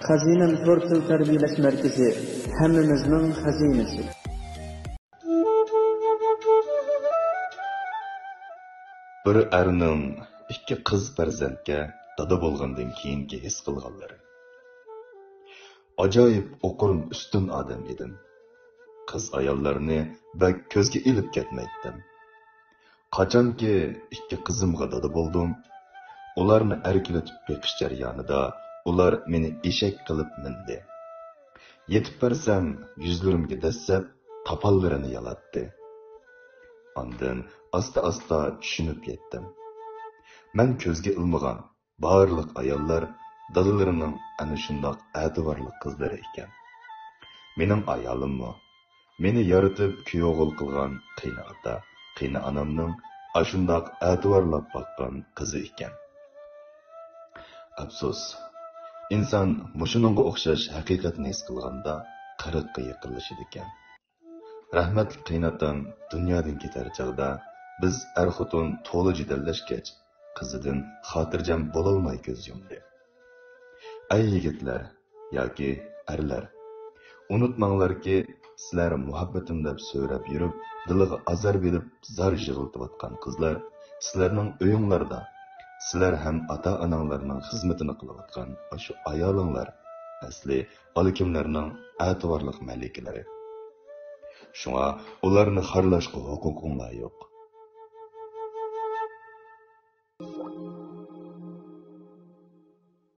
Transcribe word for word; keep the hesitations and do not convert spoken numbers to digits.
خەزىنەم تور تىل تەربىيەلەش مەركىزى، ھەممىمىزنىڭ خەزىنىسى. بىر ئەرنىڭ ئىككى قىز پەرزەنتكە دادا بولغاندىن كېيىنكى ھېس قىلغانلىرى. ئاجايىپ ئوقۇرۇم ئۈستۈن ئادەم ئىدىم. قىز-ئاياللارنى بەك كۆزگە ئىلىپ كەتمەيتتىم. قاچانكى ئىككى قىزىمغا دادا بولدۇم، ئۇلارنى ئەركىلىتىپ بېقىش جەريانىدا ئۇلار مېنى ئېشەك قىلىپ مىندى. يېتىپ بەرسەم، يۈزلىرىمگە دەسسەپ، تاپانلىرىنى يالاتتى. ئاندىن ئاستا-ئاستا چۈشىنىپ يەتتىم. مەن كۆزگە ئىلمىغان بارلىق ئاياللار دادىلىرىنىڭ ئەنە شۇنداق ئەتىۋارلىق قىزلىرى ئىكەن. مېنىڭ ئايالىممۇ، مېنى يارىتىپ كۈيئوغۇل قىلغان قېينىئاتا، قېينىئانامنىڭ ئاشۇنداق ئەتىۋارلاپ باققان قىزى ئىكەن. ئەپسۇس، ئىنسان مۇشۇنىڭغا ئوخشاش ھەقىقەتنى ھېس قىلغاندا قىرىققا يېقىنلىشىدىكەن. رەھمەتلىك قېيناتام دۇنيادىن كېتەر چاغدا، بىز ئەر-خوتۇن تولا جېدەللەشكەچ، قىزىدىن خاتىرجەم بولالماي كۆز يۇمدى. ئەي يىگىتلەر ياكى ئەرلەر، ئۇنتۇماڭلاركى، سىلەر مۇھەببىتىم دەپ سۆرەپ يۈرۈپ، دىلىغا ئازار بېرىپ زار يىغلىتىۋاتقان قىزلار، سىلەرنىڭ ئۆيۈڭلاردا سىلەر ھەم ئاتا-ئاناڭلارنىڭ خىزمىتىنى قىلىۋاتقان ئاشۇ ئايالىڭلار ئەسلى ئالاكىملەرنىڭ ئەتىۋارلىق مەلىكىلىرى. شۇڭا ئۇلارنى خارلاشقا ھوقۇقۇڭلار يوق.